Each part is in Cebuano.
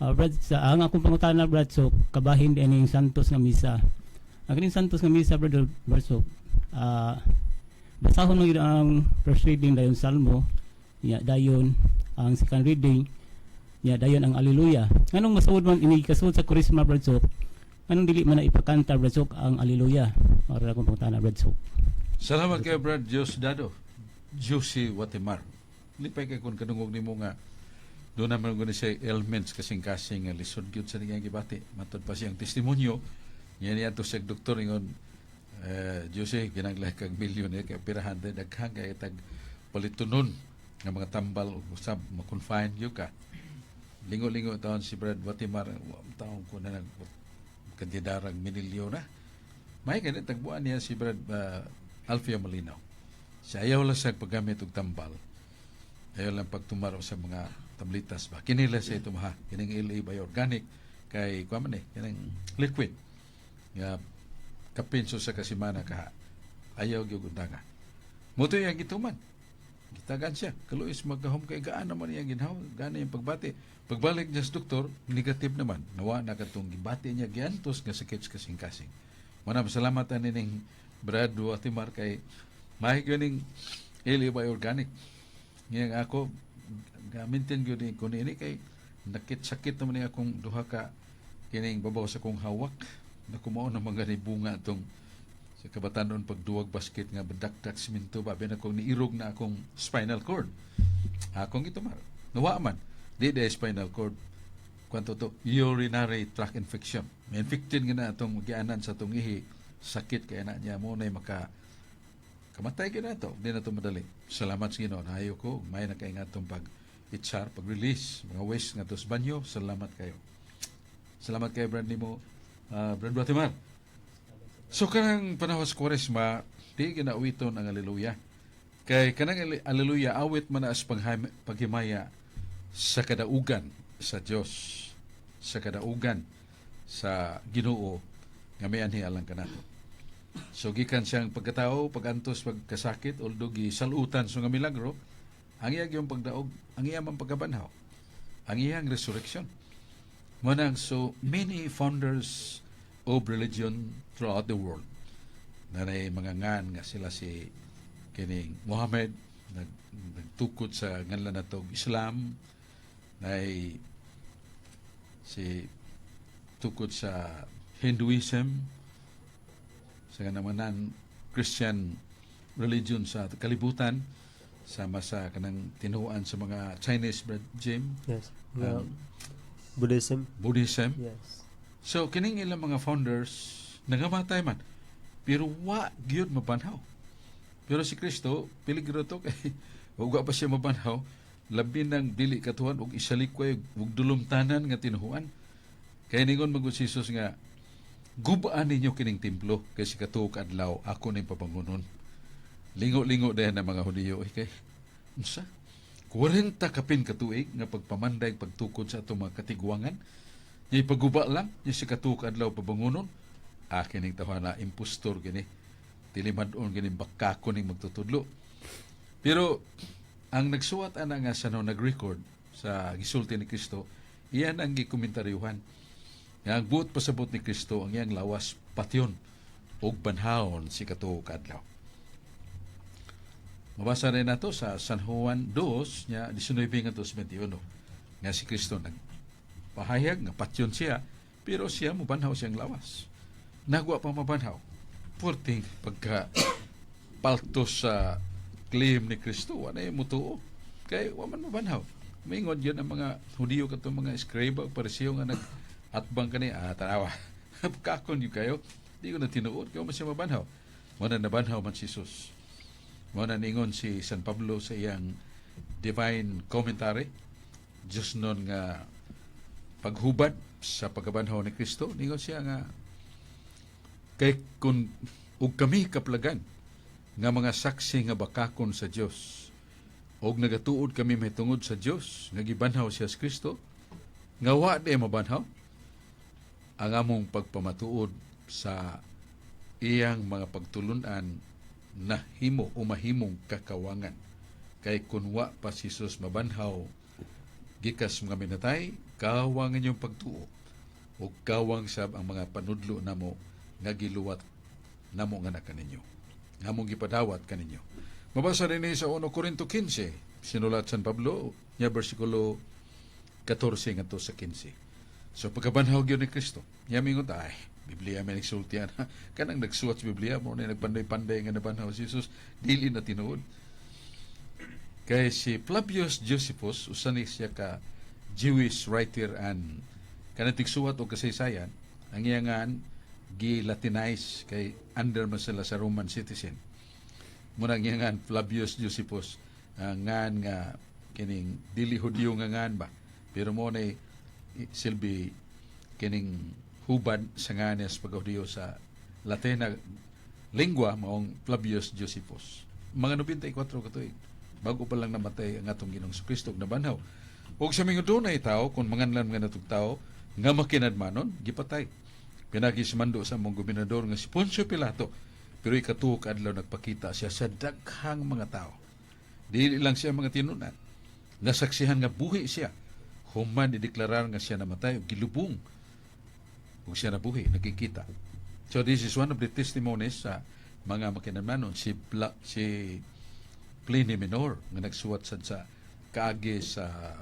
Brad, sa ang akong pangutana, Brad, so kabahin din ning Santos nga misa. Ang kining Santos nga misa, Brad, so basahon mo gyud ang first reading, dayon Salmo, nya dayon ang second reading, nya dayon ang Alleluia. Nganong masuod man ini kasuod sa Kurisma, Brad Sok? Nganong dili man na ipakanta, Brad Sok, ang Alleluia? Mao ra akong pangutana, Brad Sok. Salamat kay Brad Dios Dado. Josie Watimar. Lipay kay kung kadungog nimo nga doon naman guni siya ailments, kasing-kasing nga lisod gyud sa niyang gibati. Matod pa siyang testimonyo niya niya to sa doktor ingon, "Josie, kinahanglan kag milyon eh, kay pirahan din daghan kay tag palitunon nga mga tambal ug usab ma-confine gyud ka." Lingo-lingo taon si Brad Watimar, wa taon ko na nag kandidarag minilyo na. May ganit tagbuan niya si Brad Alfia Malinaw. Sa ayaw lang sa paggamit og tambal. Ayaw lang pagtumaro sa mga tablitas ba. Kinila siya ito maha. Kining LA by organic kay kuha man eh, kining liquid. Nga kapin so sa kasimana kaha. Ayaw gyud nga. Muto yang gituman. Gitagan siya. Kaluis magkahom kay gaan naman iyang ginhaw. Gaan iyang pagbati. Pagbalik niya sa doktor, negative naman. Nawa na katong gibati niya giantos nga sakit sa kasing-kasing. Mana pasalamatan nining Brad Watimar kay mahig yun ning LA by organic. Ngayon ako, gamitin gyud ni ko niini kay nakit sakit naman ni akong duha ka kining babaw sa akong hawak. Nakumao na mga ni bunga atong sa kabatanon pagduwag basket nga badakdak simento ba ben akong niirog na akong spinal cord. Akong gitumar. Nawa man. Di di spinal cord. Kwanto to urinary tract infection. May infected nga na atong gianan sa atong ihi, sakit kay na niya mo na maka kamatay gyud na to. Di na to madali. Salamat sa Ginoo. Nahayo ko may na kay nga atong pag itsar, pag release mga waste nga sa banyo. Salamat kayo. Salamat kayo, Brad nimo, Brad Watimar. So kanang panahon sa Kwaresma, di ginaawiton ang Alleluia. Kay kanang Alleluia awit man as paghimaya sa kadaugan sa Dios, sa kadaugan sa Ginoo nga may anhi alang kanato. So gikan siyang pagkatao, pagantos, pagkasakit, although gisalutan so nga milagro, ang iya yung pagdaog, ang iya man pagkabanhaw, ang iyang resurrection. Manang so many founders of religion throughout the world. Nanay mga ngan nga sila si kining Muhammad nagtukod sa nganlan natog Islam, nay si tukod sa Hinduism, sa kanamanan Christian religion sa kalibutan, sama sa kanang tinuan sa mga Chinese, Brad Jim. Yes. Mga Buddhism. Buddhism. Yes. So kining ilang mga founders nangamatay man pero wa gyud mabanhaw. Pero si Kristo peligro to kay ug wa pa siya mabanhaw, labi nang dili katuhan og isalikway ug dulumtanan nga tinuhuan. Kay ningon man gud si Jesus nga, "Gubaan ninyo kining templo kay sa ikatuo ka adlaw ako ning pabangunon." Lingo-lingo dayon ang mga Hudiyo, eh, kay unsa 40 kapin katuig nga pagpamanday, pagtukod sa atong mga katiguangan. Nya ipaguba lang, nya sa ikatuo ka adlaw pabangunon. Ah, kining tawhana impostor gini. Tilimad-on gini, bakako ning magtutudlo. Pero ang nagsuwat ana nga sa no nag-record sa gisulti ni Kristo, iyan ang gikomentaryohan. Nga ang buot pasabot ni Kristo, ang iyang lawas patyon ug banhawon sa ikatuo ka adlaw. Mabasa rin nato sa San Juan 2 nya 19 ngadto sa 21 nga si Kristo nag pahayag nga patyon siya pero siya mobanhaw siyang lawas. Nagwa pa mabanhaw. Purting pagka paltos sa claim ni Kristo, wala yung mutuo. Kay wa man mabanhaw. Maingon yun ang mga Hudiyo katong mga eskriba o Pariseo nga nag-atbang kani, ah, tanawa. Kakon yun kayo. Di ko na tinuod. Kaya man siya mabanhaw. Mo na nabanhaw man si Jesus. Mo na ningon si San Pablo sa iyang divine commentary. Diyos nun nga paghubad sa pagkabanhaw ni Kristo, ningon siya nga kay kung ug kami kaplagan nga mga saksi nga bakakon sa Dios og nagatuod kami mahitungod sa Dios nga gibanhaw siya sa Kristo nga wa di mabanhaw, ang among pagpamatuod sa iyang mga pagtulunan nahimo o mahimong kakawangan, kay kun wa pa si Jesus mabanhaw gikas mga minatay. Kawang inyong pagtuo ug kawang sab ang mga panudlo namo nga giluwat namo nga kaninyo, nga among gipadawat kaninyo. Mabasa rin sa 1 Corinto 15, sinulat San Pablo nya, bersikulo 14 ngadto sa 15. So pagkabanhaw gyud ni Kristo, nya mingon, "Ay, Biblia may nagsulti ana." Kanang nagsuwat sa Biblia mo na nagpanday-panday nga nabanhaw si Jesus, dili na tinuod. Kay si Flavius Josephus, usa ni siya ka Jewish writer and kanang tigsuwat og kasaysayan, ang iya ngan gi-Latinize kay under man sila sa Roman citizen. Muna ang iya ngan Flavius Josephus, ngan nga kining dili Hudyo nga ngan ba. Pero mo na silbi kining hubad sa ngan niya sa pagkahudiyo sa Latina lingua, maong Flavius Josephus. Mga 94 ka tuig bago pa lang namatay ang atong Ginoong Kristo ug nabanhaw. Ug sa mga dunay tao, kung manganlan mga natong tao nga makinadmanon, gipatay. Pinagi sa mando sa among gobernador nga si Poncio Pilato. Pero ikatuo ka adlaw nagpakita siya sa daghang mga tao. Dili lang siya mga tinunan. Nasaksihan nga buhi siya. Human ideklarar nga siya namatay ug gilubong ug siya nabuhi, nakikita. So this is one of the testimonies sa mga makinadmanon, si Pliny Minor nga nagsuwat sad sa kaagi sa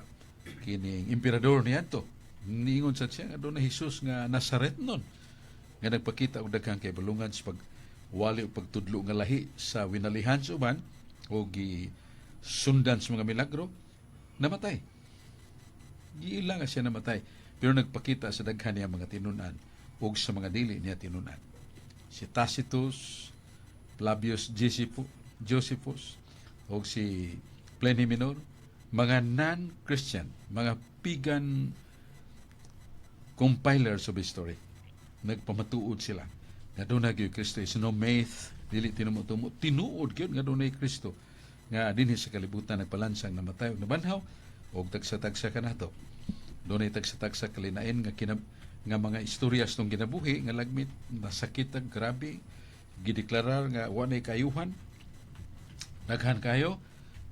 kining emperador niadto. Niingon sad siya nga doon na Jesus nga Nazaret nun nga nagpakita og daghang kabalungan sa pagwali o pagtudlo nga lahi sa winalihan sa uban o gi sundan sa mga milagro, namatay. Giila nga siya namatay pero nagpakita sa daghan niya mga tinunan ug sa mga dili niya tinunan. Si Tacitus, Flavius Josephus ug si Pliny Minor, mga non-Christian, mga pagan compilers of history. Nagpamatuod sila nga doon na gyud Kristo is no myth, dili tinumo-tumo, tinuod gyud nga dunay Kristo nga dinhi sa kalibutan nagpalansang, namatay ug nabanhaw og tagsa-tagsa kanato. Dunay tagsa-tagsa kalinain nga nga mga istorya sa tong ginabuhi nga lagmit nasakit ag grabe, gideklarar nga wa nay kayuhan, daghan kayo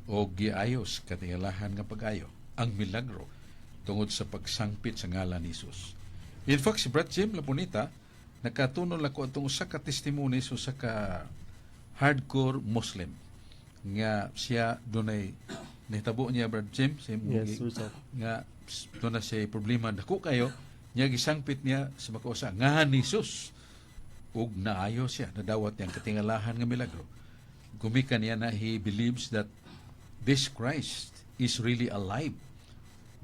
o giayos katingalahan nga pag-ayo ang milagro tungod sa pagsangpit sa ngalan ni Jesus. In fact, si Brad Jim Lapunita, nakatunol ako atong usa ka testimony sa usa ka hardcore Muslim nga siya dunay nahitabo niya, Brad Jim, sa imong Yes, sir. Nga doon na siya problema dako kayo niya, gisangpit niya sa makausa nga ni Jesus ug naayo siya, nadawat niyang katingalahan nga milagro. Gumikan niya na he believes that this Christ is really alive,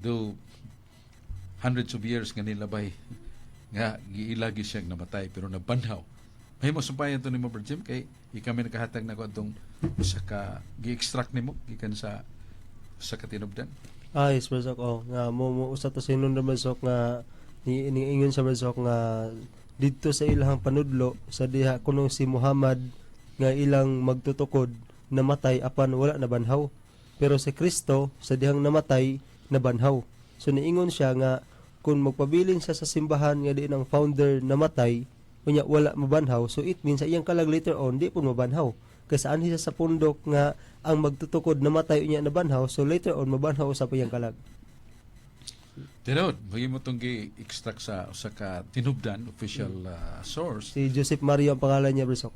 though hundreds of years nga nilabay nga giilagi siyang namatay pero nabanhaw. Mahimo sumpayan to nimo, Brad Jim, kay ikami nakahatag na ko atong usa ka gi-extract nimo gikan sa katinubdan. Ah, yes, Brad Sok. Oh, nga mo usa to sinon na, Brad Sok, nga ni niingon sa Brad Sok nga didto sa ilang panudlo sa diha kuno si Muhammad nga ilang magtutukod namatay apan wala nabanhaw. Pero si Kristo sa dihang namatay, nabanhaw. So niingon siya nga kung magpabilin siya sa simbahan nga diin ang founder namatay unya wala mabanhaw, so it means sa iyang kalag later on di pud mabanhaw. Kay saan siya sa pundok nga ang magtutukod namatay unya nabanhaw, so later on mabanhaw sa iyang kalag. Tinuod, mahimo tong gi-extract sa usa ka tinubdan, official source. Si Joseph Mario ang pangalan niya, Brisok.